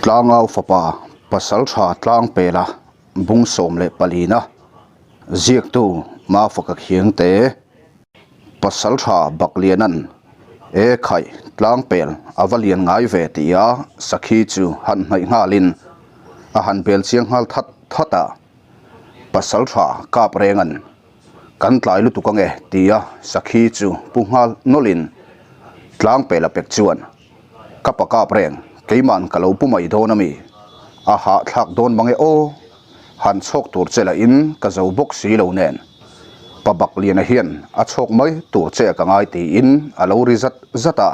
Tlangau fapa Pasaltha Tlangpela bung 14na ziaktu Mafaka Khiangte Pasaltha Baklianan E khaih Tlangpel a va lian ngai ve tia sakhi chu han hnaih nghalin a han bel chiang nghal that that a. Pasaltha kap rengan Kan tlai lutuk ange tia sakhi chu pu nghal nawlhin Tlangpela pek chuan Ka pa kap reng, keima'n ka lo pu mai dawn a mi? A hahthlak dawn mange aw! Han chhawk tur che lahin ka zo bawk si lo nen. Pa Bakliana hian a chhawk mai tur che ka ngai tiin a lo ri zat zat a.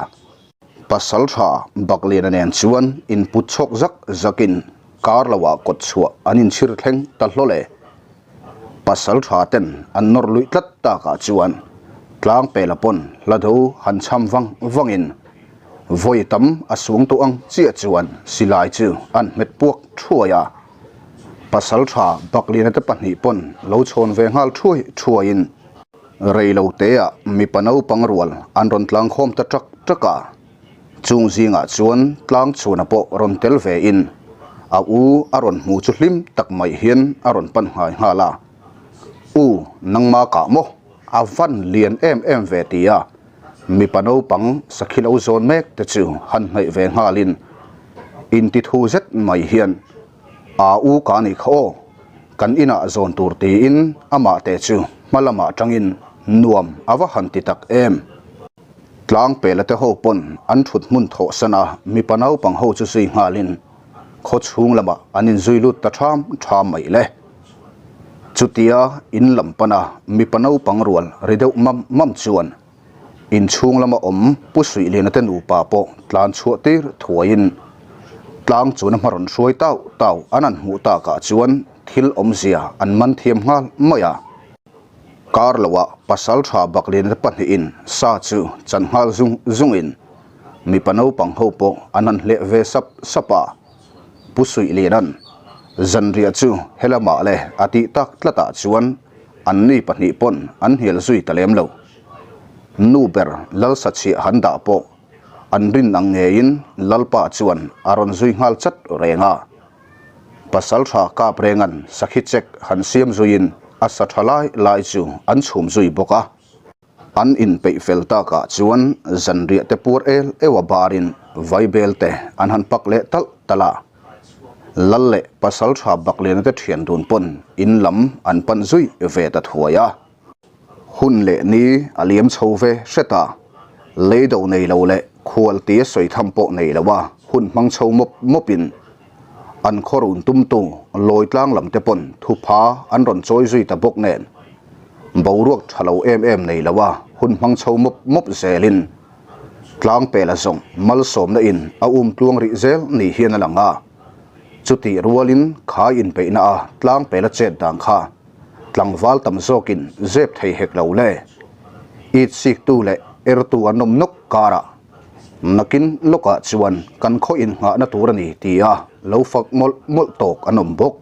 Pasaltha Bakliana nen chuan input chhawk zak zakin kar loah kawt chhuah an inchhir thleng ta hlawl e. Pasaltha ten an nawr luih tlat takah chuan Tlangpela pawn hla do han cham vang vangin vawi tam a suang tawh ang chiah chuan silai chu an hmet puak thuai a. Pasaltha Bakliana te pahnih pawn lo chhawn ve nghal thuai thuaiin Rei lo teah mipa naupang rual an rawn tlang khawm ta ṭak ṭak a, chung zingah chuan tlang chhuna pawh rawn tel vein a u a rawn hmu chu hlim tak mai hian a rawn pan nghai nghal a, U, nangma kah maw? A van lian em em ve tia mipa naupang sakhi lo zawn mek te chu han hnaih ve nghalin intithu zet mai hian A u ka nih kha aw, kan inah zawn tur tiin amah te chu hma lamah tangin nuam a va han ti tak em. Tlangpela te ho pawn an thut hmun thawh san a, mipa naupang ho chu zui nghalin khaw chhung lamah an inzui lut ta ṭham ṭham mai le. Chutia in lam pana mipa naupang rual ri deuh mam mam chuan Inchhung lama awm Pu Suihliana te nupa pawh tlan chhuah tir thuaiin tlang chuna hma rawn hruai tau tau an han hmuh takah chuan thil awmzia an man thiam nghal mai a. Kar loah pasal tha Bakliana te pahnihin sa chu chan nghal zung zungin mipa naupang ho pawh an han hleh ve sap sap a. Pu Suihliana'n zanriah chu helamah le a tih tak tlatah chuan anni pahnih pawn an hnial zui ta lem lo. Nu ber Lalsachhiah han dah pawh an rin ang ngeiin Lalpa chuan a rawn zui nghal chat reng a. Pasaltha kap rengan sakhi chek han siam zuiin a sa tha lai lai chu an chhum zui bawk a. An inpeih fel takah chuan zanriah te puar el eua barin vaibel te an han pak leh talh talh a. Lal leh Pasaltha Bakliana te thian dun pawn in lam an pan zui ve ta thuai a. Hun leh ni a liam chho ve hret a, lei do nei lo leh khual tia sawi tham pawh nei lo a hun hmang chho mawp mawpin an khaw run tumtu lawi tlang lam te pawn thupha an rawn chawi zui ta bawk nen boruak tha lo em em nei lo a hun hmang chho mawp mawp zelin tlangpela zawng malsawmna in a um tluang rih zel ni hian a lang a, chutih rualin kha inpeihna a tlangpela chet dan kha Tlangval tam zawkin zep thei hek lo le. It siktu leh ertu an awm nawk karah nakin lawkah chuan kan khaw innghahna tur a ni tia lo fak mawlh mawlh tawk an awm bawk.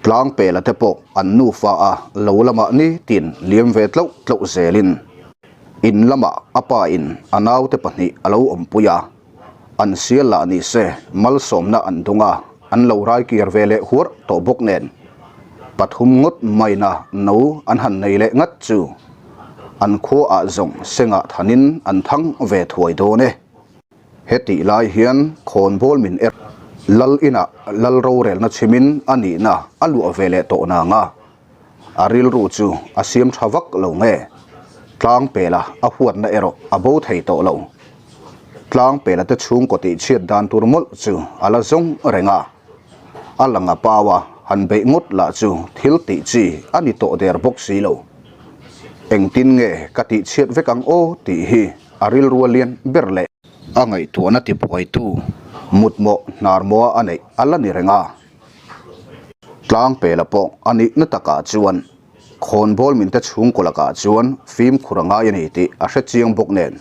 Tlangpela te pawh an nufa a lo lamah nitin liam ve tloh tloh zelin in lamah a pa in a naute pahnih a lo awmpui a, an sial lah ni se malsawmna an dung a, an lo rai kir ve leh huarh tawh bawk nen pathum ngawt maina no an han nei leh ngat chu an khuaah zawng sengah thanin an thang ve thuai dawn e. Hetih lai hian khawnbawl min er lal inah lal rorelna chhimin a nihna a luah ve leh tawh nang a, A rilru chu a siam tha vak lo nge? Tlangpela a huatna erawh a bo thei tawh lo. Tlangpela te chhungkaw tih chhiat dan tur mawlh chu a la zawng reng a. A lang a pau a, han beih ngawt lah chu thil tih chi a ni tawh der bawk si lo. Engtin nge ka tih chhiat vek ang aw tih hi a rilru a lian ber leh. A ngaihtuahna tibuaitu mutmawh hnarmawha a neih a la ni reng a. Tlangpela pawh a nihna takah chuan khawnbawl minte chhungkaw lakah chuan fimkhur a ngai a ni tih a hre chiang bawk nen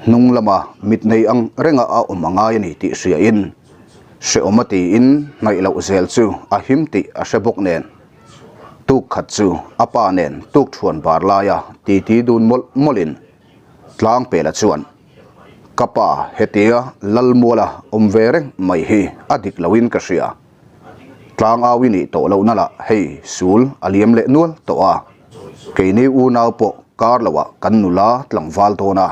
hnung lama mit nei ang renga a awm a ngai a ni tih hriain hrehawm a tiin hnaih loh zel chu a him tih a hre bawk nen tuk khat chu a pa nen tuk thuan bar laia titi dun mawlh mawlhin Tlangpela chuan. Ka pa hetia Lalmuala awm ve reng mai hi a dik loin ka hria. Tlangau i nih tawh lohna lah hei sul a liam leh nual tawh a. Keini unau pawh kar loah kan nula tlangval dawn a,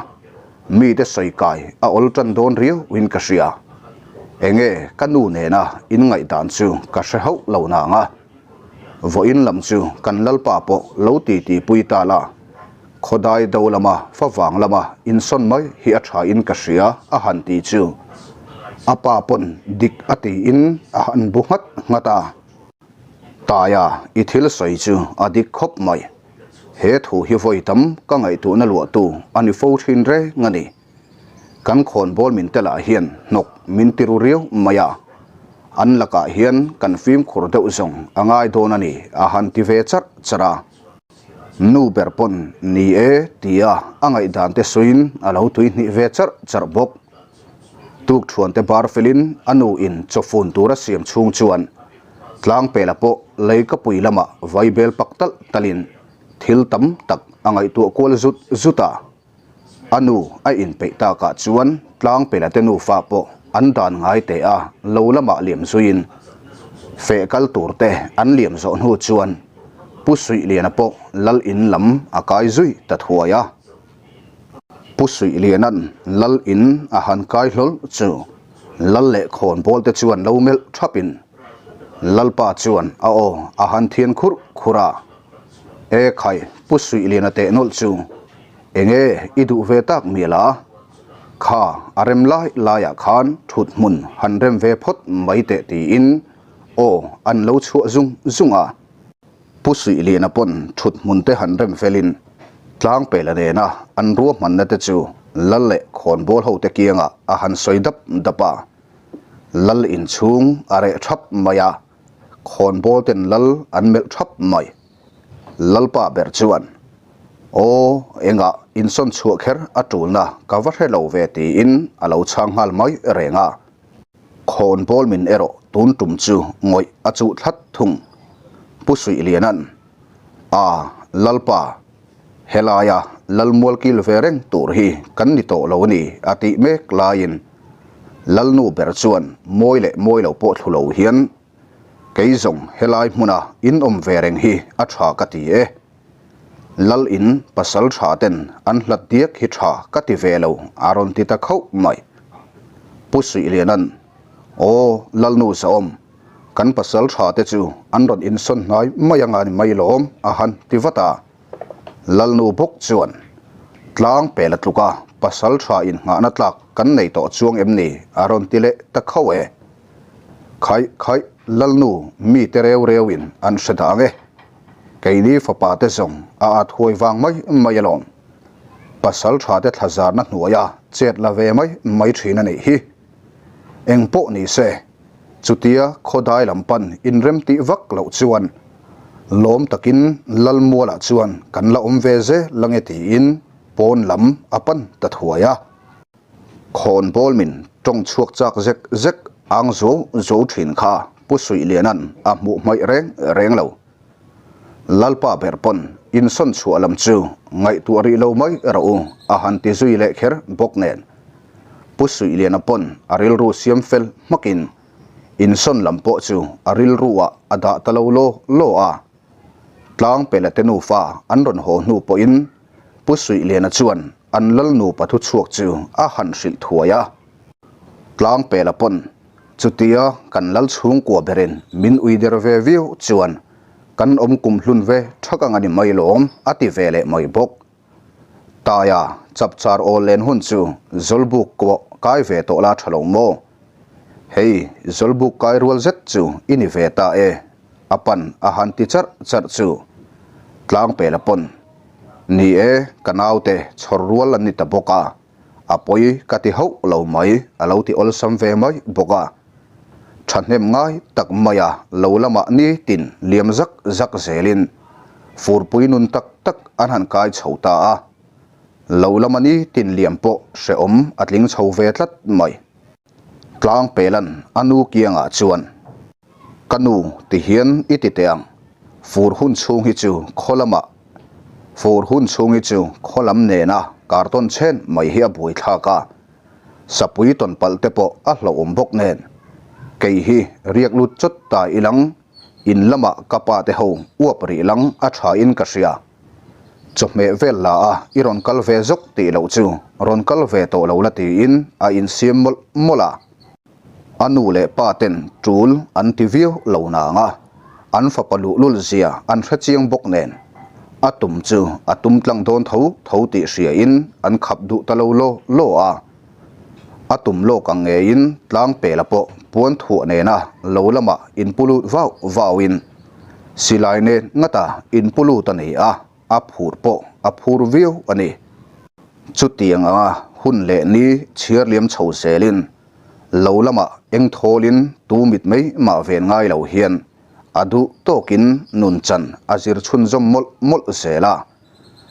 mite sawi kai a awl tan dawn riauin ka hria. Enge ka nu nena inngaihdan chu ka hre hauh lo nang a. Vawiin lam chu kan Lalpa pawh lo titi pui ta la, khawdai do lama favang lama insawn mai hi a tha in ka hria a han ti chu a pa pawn dik a tiin a han bu nghat nghat a. Taia i thil sawi chu a dik khawp mai. He thu hi vawi tam ka ngaihtuahna luahtu a ni fo thin reng a ni. Kan khawnbawl min te lah hian hnawk min ti ru riau mai a, an lakah hian kan fimkhur deuh zawng a ngai dawn a ni a han ti ve charh charh a. Nu ber pawn ni e tia a ngaihdan te sawiin a lo tuihnih ve charh charh bawk. Tukthuan te bar felin a nu in chawfun tur a siam chhung chuan Tlangpela pawh leikapui lamah vaibel pak talh talhin thil tam tak a ngaihtuah kual zut zut a. A nu a inpeih takah chuan Tlangpela te nufa pawh an dan ngai teh a, lo lamah liam zuiin feh kal tur te an liam zawh hnu chuan Pu Suihliana pawh Lal in lam a kai zui ta thuai a. Pu Suihliana'n Lal in a han kai hlawl chu Lal leh khawnbawl te chuan lo melh thapin Lalpa chuan a aw a han thian khurh khurh a. E khai, Pu Suihliana teh nawlh chu enge i duh ve tak mial a? Kha a rem lai laiah khan thut hmun han rem ve phawt mai teh tiin aw an lo chhuah zung zung a. Pu Suihliana pawn thut hmun te han rem felin Tlangpela nena an ruahmanna te chu Lal leh Khawnbawl hote kiangah a han sawi dap dap a. Lal inchhung a reh thap mai a. Khawnbawl ten lal an melh thap mai. Lalpa ber chuan, Aw, engah insawn chhuah kher a tulna ka va hre lo ve tiin a lo chhang nghal mai reng a. Khawnbawl min erawh tun tum chu ngawih a chuh thlat thung. Pu Suihliana'n, A, Lalpa, helaia Lalmual kil ve reng tur hi kan ni tawh lo a ni a tih mek laiin Lalnu ber chuan mawi leh mawi lo pawh thlu lo hian kei zawng helai hmuna in awm ve reng hi a tha ka ti e. Lal in pasal tha ten an hlat diak hi tha ka ti ve lo a rawn ti ta khauh mai. Pu Suihliana'n, Aw Lalnu Zahawm, kan pasal tha te chu an rawn insawn hnai mai anga ni mai lawm a han ti vat a. Lalnu bawk chuan, Tlang pel a tluk a, pasal tha innghahna tlak kan nei tawh chuang em ni? a rawn ti leh ta khauh e. Khaih khaih, Lalnu mi te reu reuin an hre dah ang e. Keini fapa te zawng a at huai vang mai mai alawm. Pasal tha te thlazarna hnuaia chet la ve mai mai thin a nih hi. Eng pawh ni se, chutia khawdai lam pan inrem tih vak loh chuan lawm takin Lalmualah chuan kan la awm ve zel ange tiin pawn lam a pan ta thuai a. Khawnbawl min tawng chhuak chak zek zek ang zo zo thin kha Pu Suihliana'n a hmuh hmaih reng reng lo. Lalpa ber pawn insawn chhuah lam chu ngaihtuah rih lo mai rawh u a han ti zui leh kher bawk nen. Pu Suihliana pawn a rilru siam fel hmakin insawn lam pawh chu a rilru ah a dah ta lo law law a. Tlangpela te nufa an rawn haw hnu pawhin Pu Suihliana chuan an lal nupa thu chhuak chu a han hrilh thuai a. Tlangpela pawn chutia kan lal chhungkua berin min ui der ve viau chuan kan awm kum hlun ve thak ang a ni mai lawm a ti ve leh mai bawk. Taia chapchar awl len hun chu Zawlbuk kawh kai ve tawh la tha lo maw? Hei Zawlbuk kai rual zet chu i ni ve ta e, a pan a han ti charh charh chu Tlangpela pawn Ni e, ka naute chhawr rual an ni ta bawk a, a pawi ka ti hauh lo mai a lo ti awlsam ve mai bawk a. Thahnem ngai tak maia lo lamah nitin liam zak zak zelin furpui nun tak tak an han kai chho ta a. Lo lama nitin liam pawh hrehawm a tling chho ve tlat mai. Tlangpelan a nu kiangah chuan, Ka nu tihian i ti teh ang, fur hun chhung hi chu khaw lamah fur hun chhung hi chu khaw lam nena kartawn chhen mai hi a buaithlak a. Sapui tawn palh te pawh a hlauhawm bawk nen. Kei hi riak lut chawt ta ilang, in lamah ka pa te ho uap rih lang a tha in ka hria. Chawhmeh vel la a i rawn kal ve zawk tih loh chu rawn kal ve tawh lo la tiin a insiam mawlh mawlh a. A nu leh pa ten tul an ti viau lo nang a, an fapa luhlul zia an hre chiang bawk nen a tum chu a tum tlang dawn tho tho tih hria in an khap duh ta lo law law a. A tum lawk ang ngeiin tlang pela pawh puan thuah nena lo lamah inpu lut vau vauin silai nen ngata inpu lut a ni a, a phur pawh a phur viau a ni. Chutiang anga hun leh ni chhiar liam chho zelin lo lamah eng thawlin tu mit mai mah ven ngai lo hian a duh tawkin nun chan a zir chhunzawm mawlh mawlh zel a.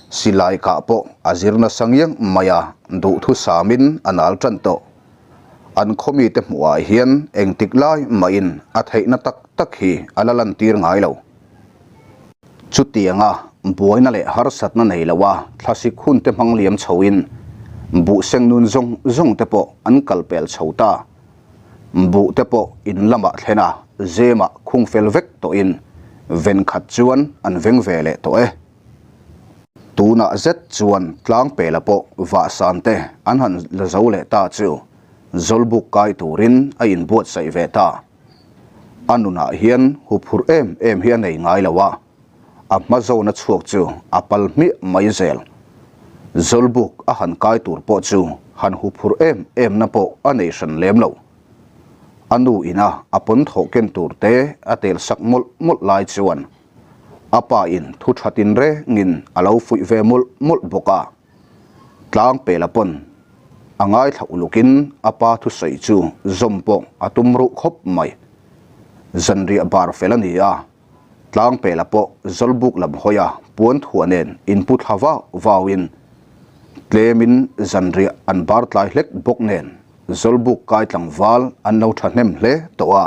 Silai kah pawh a zir nasa ngiang mai a, duhthusamin a nal tan tawh. An khawmite hmuhah hian engtik lai mahin a theihna tak tak hi a la lantir ngai lo. Chutianga buaina leh harsatna nei loa thlasik hunte hmang liam chhoin buhseng nun zawng zawng te pawh an kal pel chho ta. Buh te pawh in lamah thlen a, zemah khung fel vek tawhin ven khat chuan an veng ve leh tawh e. Tunah zet chuan tlangpela pawh vahsan te an han la zo leh ta chu Zawlbuk kai turin a inbuatsaih ve ta. A nunah hian huphurh em em hi a nei ngai lo a, a hma zawna chhuak chu a pal hmiah mai zel. Zawlbuk a han kai tur pawh chu han huphurh em em na pawh a nei hran lem lo. A nu ina a pawn thawh ken tur te a tel sak mawlh mawlh lai chuan a pa in thu tha tin rengin a lo fuih ve mawlh mawlh bawk a. Tlangpela pawn a ngaithla ulukin a pa thusawi chu zawm pawh a tum ruh khawp mai. Zanriah bar fel a ni a, Tlangpela pawh Zawlbuk lam hawi a puan thuah nen inpu thla vau vauin tlemin zanriah an bar tlai hlek bawk nen Zawlbuk kai tlangval an lo thahnem hle tawh a.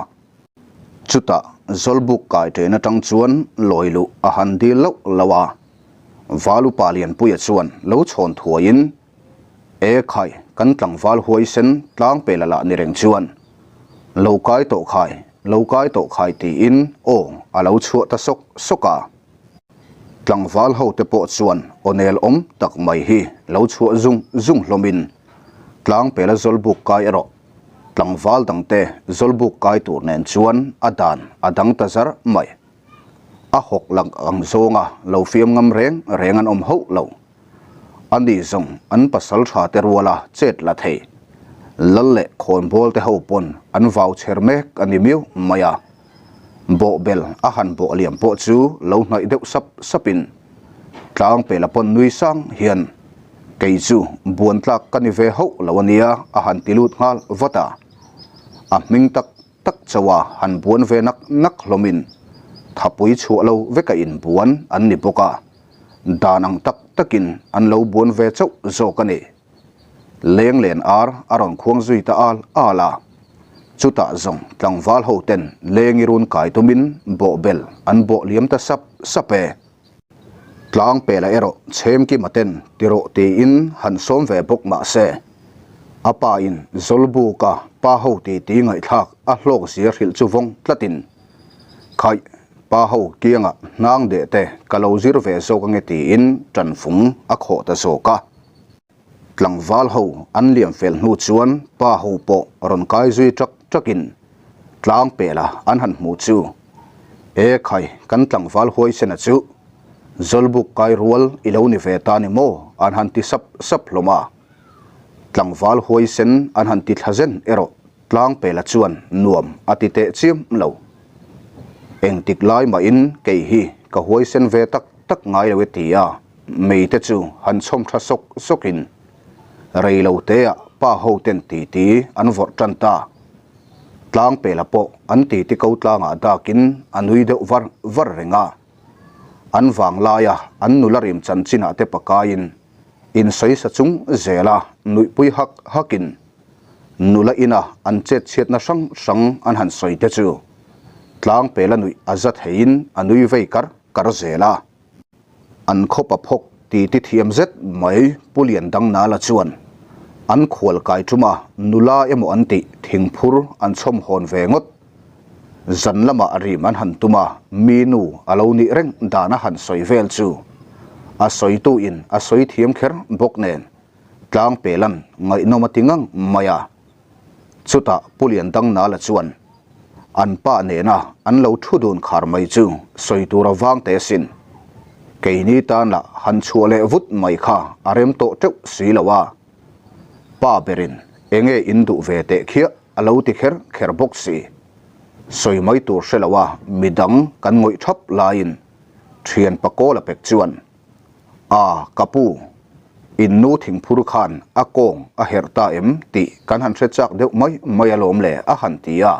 Chutah Zawlbuk kai ṭen aṭang chuan lawi luh a han dil loh loh a. Valupa Lianpuia chuan lo chhawn thuaiin, E khai, kan tlangval huaisen tlangpela lah ni reng chuan, Lo kai tawh khai, lo kai tawh khai tiin aw a lo chhuah ta sawk sawk a. Tlangval hote pawh chuan aw nel awm tak mai hi lo chhuah zung zung hlawmin tlangpela Zawlbuk kai erawh Tlangval dangte Zawlbuk kai tur nen chuan a dan a dang ta zar mai. A hawk lang ang zawnga lo fiam ngam reng reng an awm hauh lo. A ni zawng an pasal tha te ruala chet la thei. Lal leh khawnbawl te ho pawn an vau chher mek a ni miau mai a. Bawhbel a han bawh liam pawh chu lo hnaih deuh sap sapin Tlangpela pawn nui sang hian kei chu buan tlak ka ni ve hauh lo a nia a han ti lut nghal vat a. A hming tak tak chauh a han buan ve nak nak hlawmin thapui chhuah lo veka inbuan an ni bawk a, dan ang tak takin an lo buan ve chauh zawk a ni. Leng len ar a rawn khuang zui ta al al a, chutah zawng tlangval ho ten lengi run kai tumin bawhbel an bawh liam ta sap sap e. Tlangpela erawh chhemkima ten ti rawh tiin han sawm ve bawk mah se, a pa in Zawlbuka pa ho titi ngaihthlak a hlawk zia hrilh chu vawng tlatin, Khaih, pa ho kiangah hnang deh te ka lo zir ve zawk ange tiin ṭanfung a khawh ta zawk a. Tlangval ho an liam fel hnu chuan pa ho pawh rawn kai zui ṭak ṭakin Tlangpela an han hmu chu, E khai, kan tlangval huaisena chu Zawlbuk kai rual i lo ni ve ta ni maw? an han ti sap sap hlawm a. Tlangval huaisen an han ti thla zen erawh Tlangpela chuan nuam a ti teh chiam lo. Engtik lai mahin kei hi ka huaisen ve tak tak ngai lo e ti a. Mei te chu han chhawm tha sawk sawkin rei lo teah pa ho ten titi an vawrh tan ta. Tlangpela pawh an titi ko tlangah dakin a nui deuh var var reng a. An vang laia an nula rim chanchinah te pakaiin insawi sa chung zela nuihpui hak hakin nula ina an chet chhiatna hrang hrang an han sawi te chu Tlangpela nuih a za theiin a nui vei kar kar zel a. An khawpa phawk ti ti thiam zet mai Pu Liandang Nala chuan. An khual kai ṭuma nula emaw an tih thingphur an chhawm hawn ve ngawt. Zan lamah rim an han tum a, mi nu a lo nih reng dan a han sawi vel chu a sawituin a sawi thiam kher bawk nen Tlangpelan ngaihnawm a ti ngang mai a. Chutah Pu Liandangnala chuan an pa nena an lo thu dun khar mai chu sawi tur a vang teh asin. Keini tan lah han chhuah leh vut mai kha a rem tawh teuh si lo a. Pa berin enge in duh ve teh khiah a lo ti kher kher bawk si. Sawi mai tur hre lo a midang kan ngawih thap laiin thian Pakawla pek chuan A, ka pu, in nu thingphur khan a kawng a herh ta em tih kan han hre chak deuh mai mai alawm le a han ti a.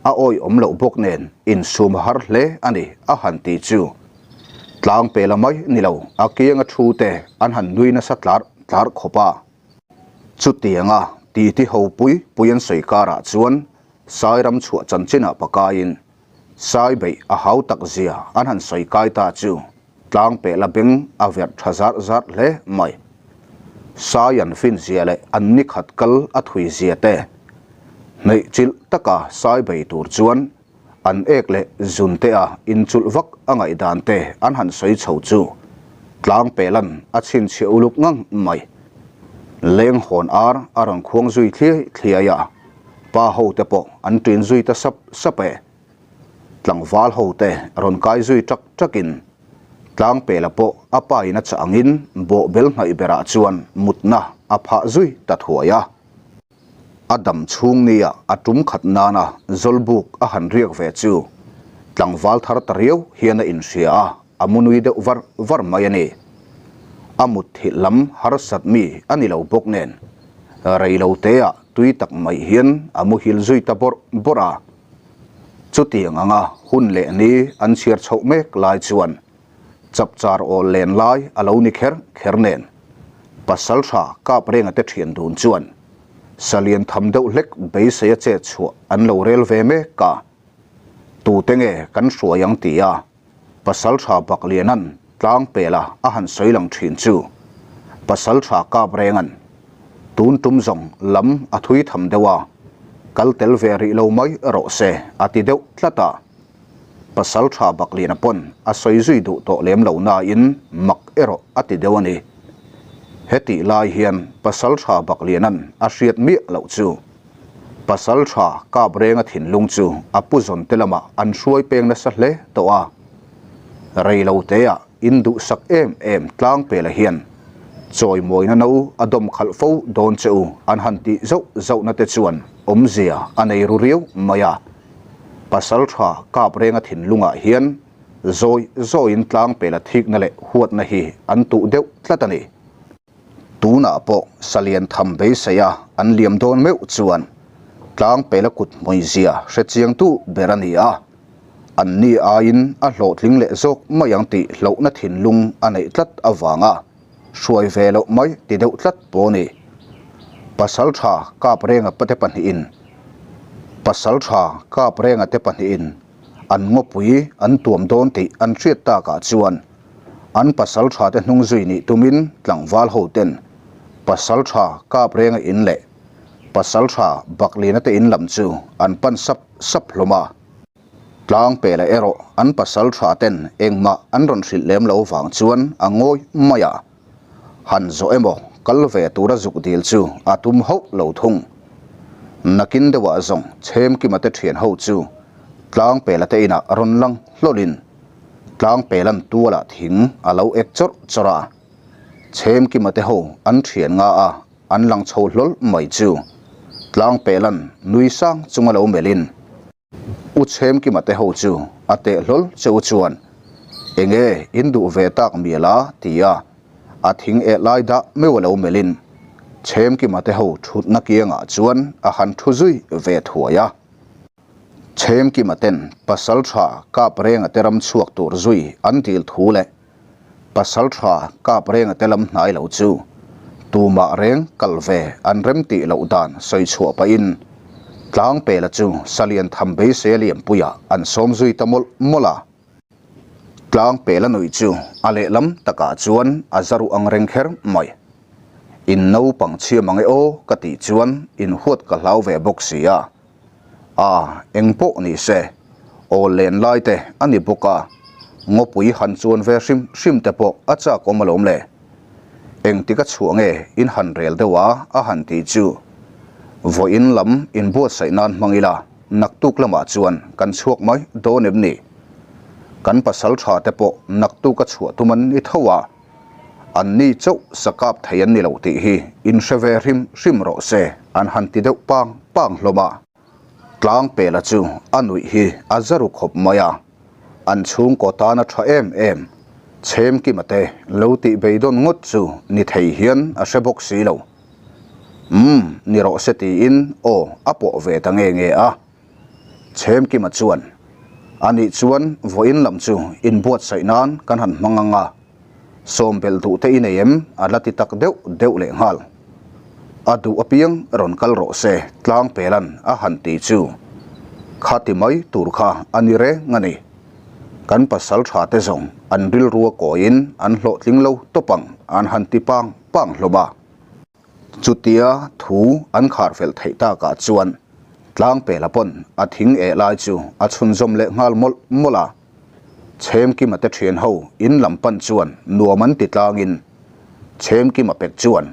A awihawm loh bawk nen insum a har hle a ni a han ti chu. Tlang pela mai ni lo, a kianga thu te an han nui nasa tlar tlar khawp a. Chutianga titi ho pui pui an sawi karah chuan Sairam chhuah chanchinah pakaiin Sai beih a hau tak zia an han sawi kai ta chu tlang pehla beng a verh tha zar zar hle mai. Sai an fin zia leh an ni khat kal a thui zia te hneih chilh taka sai bei tur chuan an ek leh zun te a inchulh vak a ngaihdan te an han sawi chho chu tlang pehlan a chhinchhiah uluk ngang mai. Leng hawn ar a rawn khuang zui thliai thliai a. Pa ho te pawh an ṭin zui ta sap sap e. Tlangval ho te rawn kai zui ṭak ṭakin Tlangpela pawh a pa in a chah angin bawhbel hnaih berah chuan mutna a phah zui ta thuai a. A dam chhung nia a tum khat nana Zawlbuk a han riak ve chu tlangval thar ta riau hian a inhria a. A mu nui deuh var var mai a ni. A mut thilh lam harsat mi a ni lo bawk nen, rei lo teah tui tak mai hian a muhil zui ta bawrh bawrh a. Chutiang anga hun leh ni an chhiar chhoh mek lai chuan chapchar awl len lai a lo ni kher kher nen, Pasaltha Kaprenga te thian dun chuan salian tham deuh hlek beisei a chet chhuah an lo rel ve mek a. Tute nge kan hruai ang ti a? Pasaltha Baklianan tlang pela a han sawi lang thin chu Pasaltha Kaprengan tun tum zawng lam a thui tham deuh a, kal tel ve rih lo mai rawh se a ti deuh tlat a. Pasaltha Bakliana pawn a sawi zui duh tawh lem lo nain mak erawh a ti deuh a ni. Hetih lai hian Pasaltha Baklianan a hriat miah loh chu Pasal tha kap renga thinlung chu a pu zawn te lamah an hruai peng nasa hle tawh a. Rei lo teah in duhsak em em Tlangpela hian chawimawina no a dawm khalh fo dawn che u an han tih zauh zauhna te chuan awmzia a nei ru riau mai a. Pasal tha kap renga thinlungah hian zawi zawiin Tlangpela thikna leh huatna hi an tuh deuh tlat a ni. Tunah pawh salian tham beisei a an liam dawn meuh chuan Tlangpela kut hmuizia hre chiangtu ber a ni a, an ni aiin a hlawhtling leh zawk mai ang tih hlauhna thinlung a neih tlat avanga hruai ve loh mai ti deuh tlat pawh a ni. Pasaltha Kaprenga pate pahnihin Pasaltha Kaprenga te pahnihin an ngawpui an tuam dawn tih an hriat takah chuan An pasal tha te hnung zui nih tumin tlangval ho ten pasal tha kap renga in leh pasal tha Baklina te in lam chu an pan sap sap hlawm a. Tlang pela erawh an pasal tha ten engmah an rawn hrilh lem lo vang chuan a ngawi mai a. Han zawh emaw kal ve tura zuk dil chu a tum hauh lo thung. Nakin deuhah zawng Chhemkima te thian ho chu tlang pela te inah rawn lang hlawlhin Tlang pelan tualah thing a lo ek chawrh chawrh a, Chhemkima te ho an thian nga a, an lang chho hlawl mai chu. Tlang pelan nui sang chunga lo melhin, U Chhemkima te ho chu a teh hlawl che u chuan enge in duh ve tak mial a? ti a, a thing eh lai dah meuh a lo melhin, Chhemkima te ho thutna kiangah chuan a han thu zui ve thuai a. Chhemkima ten pasal tha kap renga te ram chhuak tur zui an dil thu leh pasal tha kap renga te lam hnai lo chu tumah reng kal ve an rem tih loh dan sawi chhuah pahin Tlangpela chu Salian tham beisei a liampuiah an sawm zui ta mawlh mawlh a. Tlangpela nuih chu a lehlam takah chuan a za ruh ang reng kher mai. In naupang chhia mang e aw ka tih chuan in huat ka hlau ve bawk si a. A, eng pawh ni se, aw len lai te a ni bawk a, ngawpui han chuan ve hrim hrim te pawh a chak awm alawm le. Engtik a chhuah nge in han rel deuh a a han ti chu. Vawiin lam inbuatsaih nan hmang ila naktuk lamah chuan kan chhuak mai dawn em ni? Kan pasal tha te pawh naktuk a chhuah tum an ni tho a, an ni chauh sa kap thei an ni lo tih hi in hre ve hrim hrim rawh se an han ti deuh pang pang hlawm a. Tlangpela chu a nuih hi a za ru khawp mai a, an chhungkaw tana tha em em Chhemkima te lo tih beidawn ngawt chu ni thei hian a hre bawk si lo. Umm, ni rawh se tiin aw a pawh ve ta nge nge a. Chhemkima chuan, Anih chuan vawiin lam chu inbuatsaih nan kan han hmang ang a, Sawm belh duh te i nei em? A la ti tak deuh deuh leh nghal. A duh apiang rawn kal rawh se, Tlangpelan a han ti chu. Kha ti mai tur kha a ni reng a ni. Kan pasal tha te zawng an rilrua kawiin an hlawhtling lo tawp ang an han ti pang pang hlawm a. Chutia thu an khar fel theih takah chuan Tlangpela pawn a thing eh lai chu a chhunzawm leh nghal mawlh mawlh a. Chhemkima te thian ho in lam pan chuan nuam an ti tlangin Chhemkima pek chuan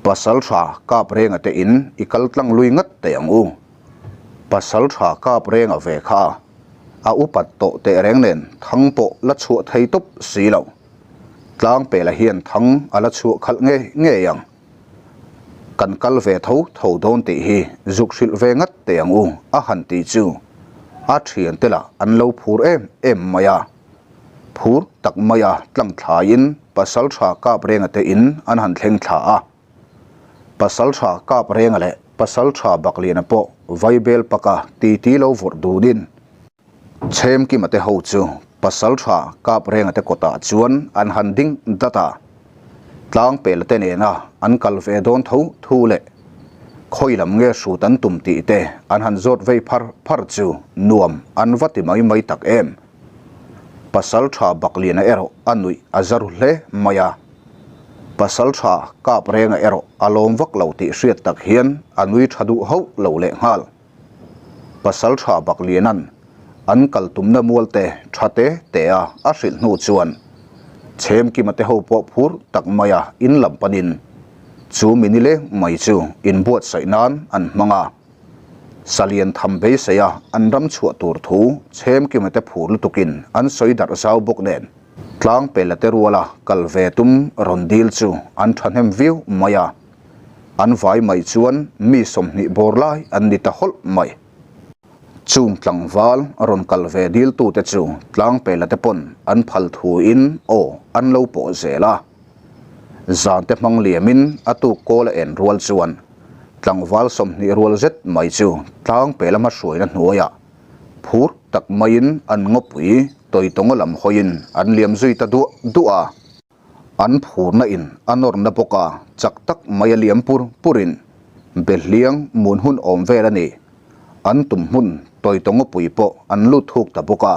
Pasal tha kap renga te in i kal tlang lui ngat teh ang u. Pasal tha kap renga ve kha a upat tawh teh reng nen thang pawh la chhuah thei tawp si lo. Tlangpela hian thang a la chhuah khalh ngei ngei ang. Kan kal ve tho tho dawn tih hi zuk hrilh ve ngat teh ang u a han tih chu a thiante lah an lo phur em em mai a. Phur tak maia tlang thlaiin Pasaltha Kaprenga te in an han thleng thla a. Pasaltha Kaprenga leh Pasaltha Bakliana pawh Vaibel paka titi lo vawrh dunin Chhemkima te ho chu Pasaltha Kaprenga te kawtah chuan an han ding dat a, Tlangpela te nena an kal ve dawn tho thu leh khawi lam nge hrut an tum tih te an han zawt vei phar phar chu nuam an va ti mai mai tak em. Pasaltha Bakliana erawh a nuih a za ru hle mai a, Pasaltha Kaprenga erawh a lawm vak lo tih hriat tak hian a nui tha duh hauh lo lehnghal. Pasaltha Baklianan an kal tumna mualte tha te te a a hrilh hnu chuan Chhemkima te ho pawh phur tak maia in lam panin chu mi nileng mai chu inbuatsaih nan an hmang a. Salian tham beiseia an ram chhuah tur thu Chhemkima te phur lutukin an sawi darh zau bawk nen Tlangpela te ruala kal ve tum rawn dil chu an thahnem viau mai a. An vai mai chuan mi 20 bawr lai an ni ta hawlh mai. Chung tlangval rawn kal ve diltute chu Tlangpela te pawn an phal thuin aw an lo pawh zel a. Zante hmang liamin a tuk kawl a en rual chuan tlangval 20 rual zet mai chu Tlangpela hmahruaina hnuaiah phur tak maiin an ngawpui Tawitawnga lam hawiin an liam zui ta duah duah a. An phurna in a nawrna bawk a, chak tak mai a liam pur pur in Behliang mun hun awm vel a ni. An tum hmun Tawitawngawpui pawh an lut thuk ta bawk a.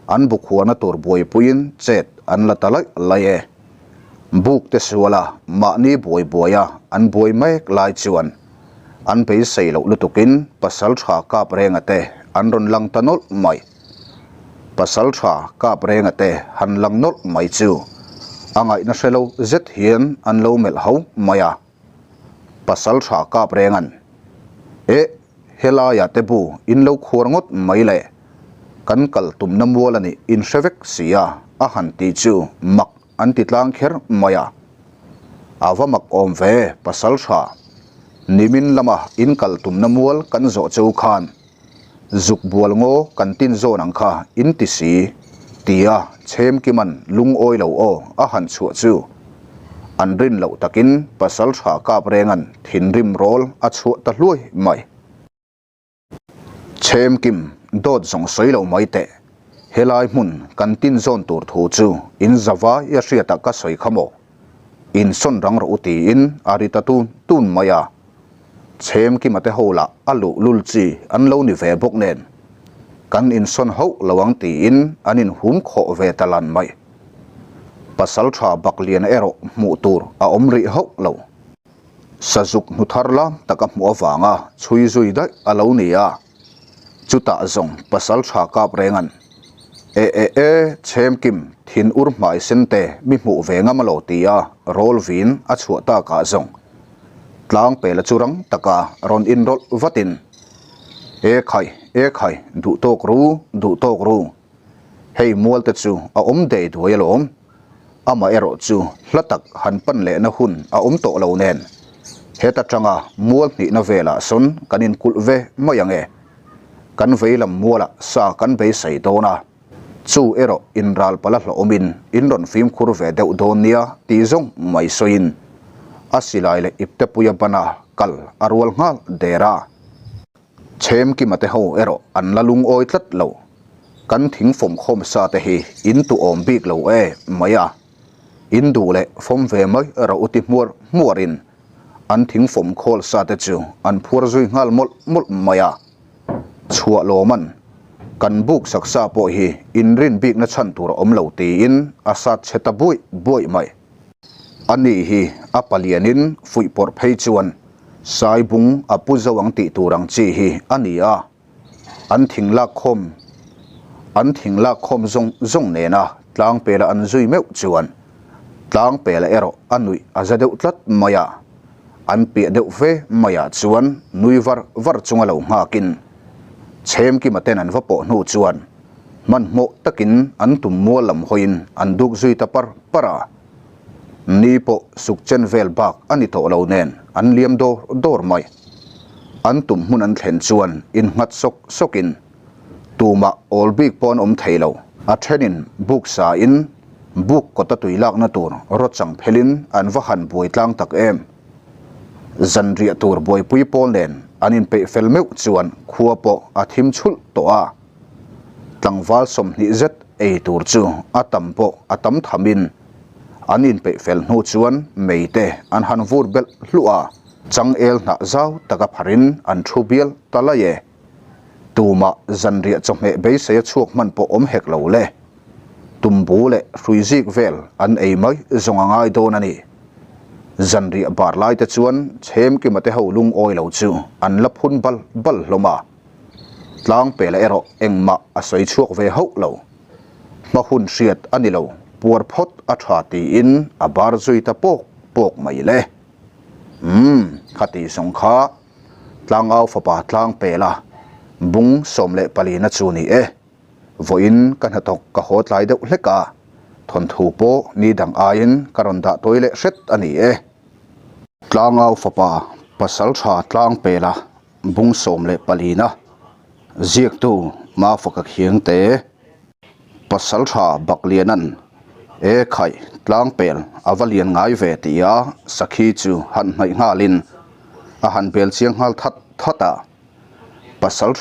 An bukhuarna tur buaipuiin chet an la ta laih laih e. Buk te sual a mahni buai buai a an buai mek lai chuan an beisei loh lutukin Pasaltha Kaprenga te an rawn lang ta nawlh mai. Pasal tha kap renga te han lang nawlh mai chu a ngaihna hre lo zet hian an lo melh ho mai a. Pasal tha kap rengan, Eh, helaiah te bu in lo khuar ngawt mai le, kan kal tumna mual a nih in hre vek si a, a han ti chu mak an ti tlang kher mai a. A va mak awm ve, pasal tha, nimin lama in kal tumna mual kan zawh cheu khan Zuk bual ngaw kan tin zawn ang kha in ti si, tia Chhemkiman lungawi lo aw a han chhuah chu an rin loh takin Pasaltha Kaprenga'n thinrim rawl a chhuah ta hluai mai. Chhemkim dawt zawng sawi lo mai teh, helai hmun kan tin zawn tur thu chu in zavai a hriatah ka sawi kha maw? Insawn rang rawh u tiin a ri ta tun tun mai a. Chhemkima te ho lah a luh lul chi an lo ni ve bawk nen kan insawn hauh lo ang tiin an inhum khawh ve ta lan mai. Pasalṭha Bakliana erawh hmuh tur a awm rih hauh lo. Sazuk hnu thar lam taka hmuh avanga chhui zui daih a lo ni a. Chutah zawng pasalṭha kap rengan, E e e, Chhemkim, thin ur hmai sen te mi hmuh ve ngam a lo ti a, rawl vin a chhuah takah zawng Tlangpela chu rang taka rawn inrawlh vatin, E khai, e khai, duh tawk ru, duh tawk ru. Hei mual te chu a awm dei duai alawm. Amah erawh chu hla tak han pan lehna hun a awm tawh lo nen, heta tanga mual hnihna velah sawn kan inkulh ve mai ang e. Kan veilam mualah sa kan beisei dawn a, chu erawh inral pala hlawhawmin in rawn fimkhur ve deuh dawn nia tih zawng mai sawiin a silai leh iptepuia bana kal a rual nghal der a. Chhemkima te ho erawh an la lungawi tlat lo. Kan thing fawm khawm sa te hi in tu awm bik lo e mai a. In duh leh fawm ve mai rawh u ti hmuar hmuar in an thing fawm khawl sa te chu an phuar zui nghal mawlh mawlh mai a. Chhuah lawm an kan buk sak sa pawh hi in rin bik na chhan tur a awm lo tiin a sat chhe ta buaih buaih mai. A ni hi a palianin fuihpawrh phei chuan Saibung a pu zo ang tih tur ang chi hi a ni a, an thing lak khawm an thing lak khawm zawng zawng nena tlangpela an zui meuh chuan tlangpela erawh a nuih a za deuh tlat mai a, an piah deuh fe maiah chuan nui var var chunga lo nghakin Chhemkima ten an va pawh hnu chuan hmanhmawh takin an tum mual lam hawiin an duk zui ta par par a. Ni pawh suk chen vel bak a ni tawh lo nen an liam dawr dawr mai. An tum hmun an thlen chuan innghat sawk sawkin tumah awl bik pawh an awm thei lo. A thenin buk sain buk kawta tui lakna tur rawchang phelin an va han buai tlang tak em. Zanriah tur buaipui pawl nen an inpeih fel meuh chuan khua pawh a thim chhulh tawh a. Tlangval 20 zet ei tur chu a tam pawh a tam thamin an inpeih fel hnu chuan mei te an han vur belh hluah a, changel hnah zau taka pharin an thu bial ta lai e. Tumah zanriah chawhmeh beisei a chhuak hman pawh awm hek lo le. Tumbu leh hruizik vel an ei mai zawng a ngai dawn a ni. Zanriah bar lai te chuan Chhemkima te ho lungawi lo chu an la phun bal bal hlawm a. Tlangpela erawh engmah a sawi chhuak ve hauh lo. Hma hun hriat a ni lo, puar phawt a tha tiin a bar zui ta pawk pawk mai le. Umm, khati zawng kha Tlangau fapa Tlangpela bung 14 na chu ni e. Vawiin ka hnathawk ka haw tlai deuh hlek a, thawnthu pawh ni dang aiin ka rawn dah tawi leh hret a ni e. Tlangau fapa Pasaltha Tlangpela Bung 14 na ziaktu Mafaka Khiangte, Pasaltha Baklianan E khaih tlangpel a va lian ngai ve tia sakhi chu han hnaih nghalin a han bel chiang nghal that that a. Pasaltha.